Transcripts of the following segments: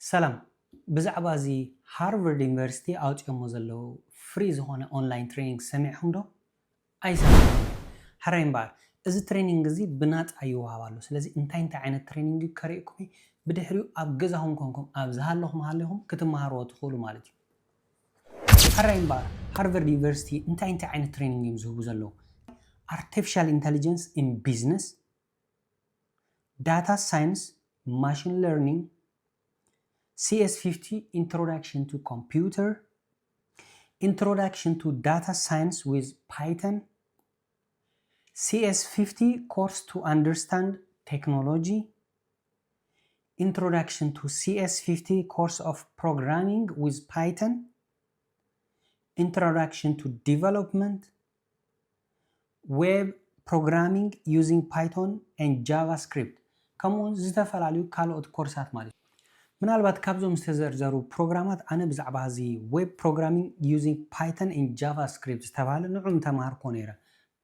ሰላም። ብዛዕባ እዚ ሃርቨርድ ዩኒቨርሲቲ ኣውፅኦሞ ዘለዉ ፍሪ ዝኾነ ኦንላይን ትሬኒንግ ሰሚዕኹም ዶ? ኣይሰማዕኹም። ሕራይ እምበኣር፣ እዚ ትሬኒንግ እዚ ብናፃ ይወሃብ ኣሎ። ስለዚ እንታይ እንታይ ዓይነት ትሬኒንግ እዩ ከርእየኩም እየ። ብድሕሪኡ ኣብ ገዛኹም ኮንኩም ኣብ ዝሃለኹም ሃሊኹም ክትመሃርዎ ትኽእሉ ማለት እዩ። ሕራይ እምበኣር፣ ሃርቨርድ ዩኒቨርሲቲ እንታይ እንታይ ዓይነት ትሬኒንግ እዮም ዝህቡ ዘለዉ? ኣርቲፊሻል ኢንተሊጀንስ ኢን ቢዝነስ፣ ዳታ ሳይንስ፣ ማሽን ለርኒንግ፣ C S fifty Introduction to Computer, Introduction to Data Science with Python, C S fifty Course to Understand Technology, Introduction to C S fifty Course of Programming with Python, Introduction to Development, Web Programming using Python and JavaScript፣ ከምኡውን ዝተፈላለዩ ካልኦት ኮርሳት ማለት እዩ። ምናልባት ካብዞም ዝተዘርዘሩ ፕሮግራማት ኣነ ብዛዕባ እዚ Web Programming using Python and JavaScript ዝተባሃለ ንዑ ምተማሃርኮ ነይረ።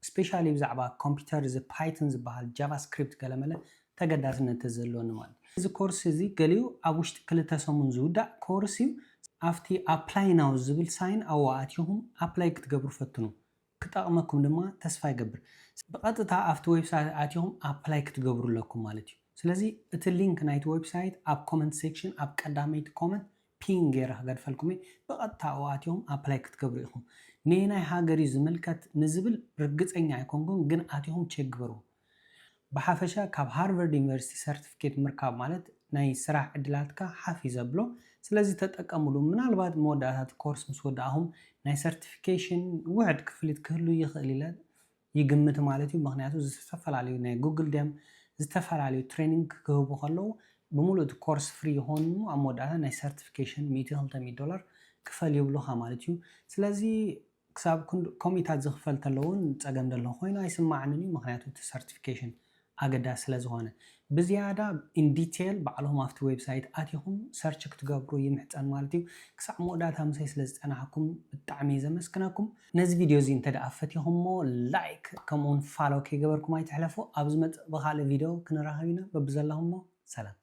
ስፔሻሊ ብዛዕባ ኮምፒውተር እዚ ፓይተን ዝበሃል ጃቫስክሪፕት ገለመለ ተገዳስነት ተዘለወኒ ማለት እዩ። እዚ ኮርስ እዚ ገሊኡ ኣብ ውሽጢ ክልተ ሰሙን ዝውዳእ ኮርስ እዩ። ኣብቲ ኣፕላይ ናው ዝብል ሳይን ኣብኡ ኣቲኹም ኣፕላይ ክትገብሩ ፈትኑ። ክጠቕመኩም ድማ ተስፋ ይገብር። ብቐጥታ ኣብቲ ዌብሳይት ኣቲኹም ኣፕላይ ክትገብሩ ኣለኩም ማለት እዩ። ስለዚ እቲ ሊንክ ናይቲ ዌብሳይት ኣብ ኮመንት ሴክሽን ኣብ ቀዳመይቲ ኮመንት ፒን ገይረ ክገድፈልኩም እየ። ብቐጥታ ኣብኡ ኣቲኹም ኣፕላይ ክትገብሩ ኢኹም። ነየናይ ሃገር እዩ ዝምልከት ንዝብል ርግፀኛ ኣይኮንኩን፣ ግን ኣቲኹም ቼክ ግበሩ። ብሓፈሻ ካብ ሃርቨርድ ዩኒቨርሲቲ ሰርቲፊኬት ምርካብ ማለት ናይ ስራሕ ዕድላትካ ሓፍ እዩ ዘብሎ። ስለዚ ተጠቀምሉ። ምናልባት መወዳእታ እቲ ኮርስ ምስ ወዳእኹም ናይ ሰርቲፊኬሽን ውሕድ ክፍሊት ክህሉ ይኽእል ኢለ ይግምት ማለት እዩ። ምክንያቱ ዝተፈላለዩ ናይ ጉግል ድዮም ዝተፈላለዩ ትሬኒንግ ክህቡ ከለዉ ብምሉእ እቲ ኮርስ ፍሪ ይኾን እሞ ኣብ መወዳእታ ናይ ሰርቲፊኬሽን ሚእቲ ክልተ ሚእቲ ዶላር ክፈል ይብሉኻ ማለት እዩ። ስለዚ ክሳብ ክንድ- ከምኡታት ዝኽፈል ተለውን ጸገም ደሎ ኮይኑ ኣይስማዓንን እዩ። ምክንያቱ እቲ ሰርቲፊኬሽን ኣገዳሲ ስለ ዝኾነ ብዝያዳ ኢን ዲቴይል ባዕልኹም ኣብቲ ዌብሳይት ኣቲኹም ሰርች ክትገብሩ ይምሕጸን ማለት እዩ። ክሳዕ መወዳእታ ምሳይ ስለ ዝጸናሕኩም ብጣዕሚ እየ ዘመስግነኩም። ነዚ ቪድዮ እዚ እንተ ደኣ ፈቲኹሞ ላይክ ከምኡውን ፋሎ ከይገበርኩም ኣይትሕለፉ። ኣብ ዝመጽእ ብኻልእ ቪድዮ ክንራኸብ ኢና። በብዘላኹሞ ሰላም።